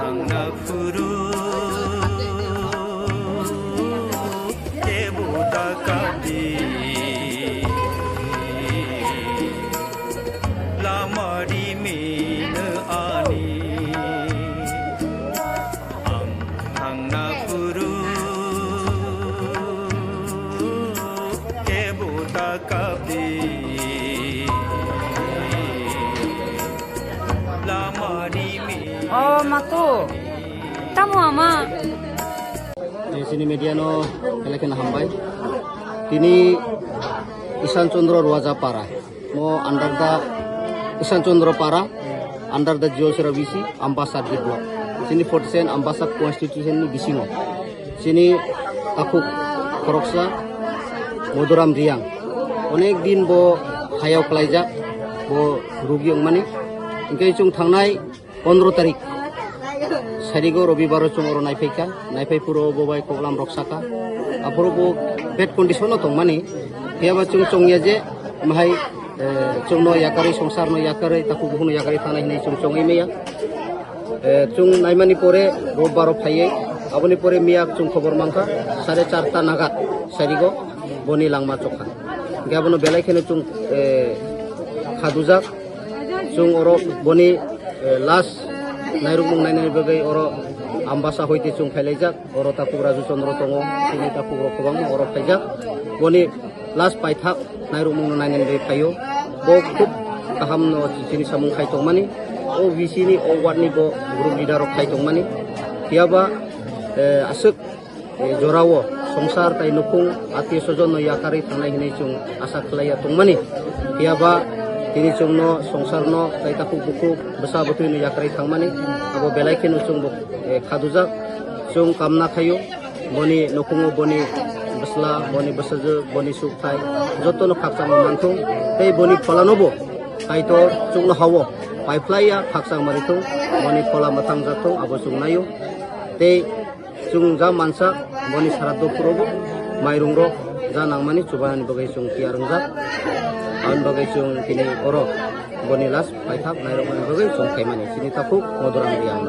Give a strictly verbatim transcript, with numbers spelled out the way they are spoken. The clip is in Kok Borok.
Ang naphuru kebo ta kabi lama rimino ani. Ang thangna phuru kebo ta kabi lama rimino. Oh, Matu. Tamo ama. Sini media no belai kheno hambai. Tini Ishan Chandra Ruaja Para. Mo under the Ishan Chandra Para, under the Jiol Sera B C, Ambasa D block. Sini forty seven Ambasa constitution ni bisingo. Sini takhuk khoroksa Moduram Riang. Onek din bo hayao klaijak, bo rugi ongmani. Hingke chwng thangnai pondro tarik sarigo robibaro chwng oro naiphaikha, naiphai phuru bo bai koklam rok saka. Aphuru bo bad condition o tongmani, phiyaba chwng chongya je mahai, eh, chwngno yakarwi, songsarno yakarwi, takhuk bukhukno yakarwi thangnai hinwi chwng chongwi maya. Eh, chwng naimani pore robibaro phaiwi, aboni pore miya chwng khobor mankha sare charta nagat sarigo boni langma chokha. Hingke abono belai kheno chwng, eh, khadujak. Chwng oro boni, eh, last nairukmung nainani bagwi oro Ambasa hoite chwng phailaijak. Oro takhuk Raju Chandra tongo, chini takhuk rok kwbangma oro phaijak. Boni last paithak nairukmung no nainani bagwi phaio. Bo khub kaham no chini samung khai tongmani. O B C ni, o ward ni bo group leader rok khai tongmani. Phiyaba, eh, aswk eh, jorao songsar tai nukhung atio sojon no yakarwi thangnai hinwi chwng asa khlaiya tongmani. Phiyaba tini chwngno songsarno tai takhuk bukhuk bwsa bwtwi no yakarwi thangmani. Abo belai kheno chwng bo, eh, khadujak. Chwng kamna khaio boni nukhungo boni bwsla, boni bwsajwk, boni sukthai jotono khakchangma manthung tei boni pholano bo Kaitor chwngno hao paiphlaiya khakchangma rithung, boni phola mwthang jakthung abo chwng naio. Tei Chwng ja mansa boni sara dophurobo mairungrok ja nangmani chubanani bagwi chwng tiyar wngjak. Aboni bagwi chwng tini oro boni last paithak nairokmani bagwi chwng phaimani chini takhuk Moduram Riang.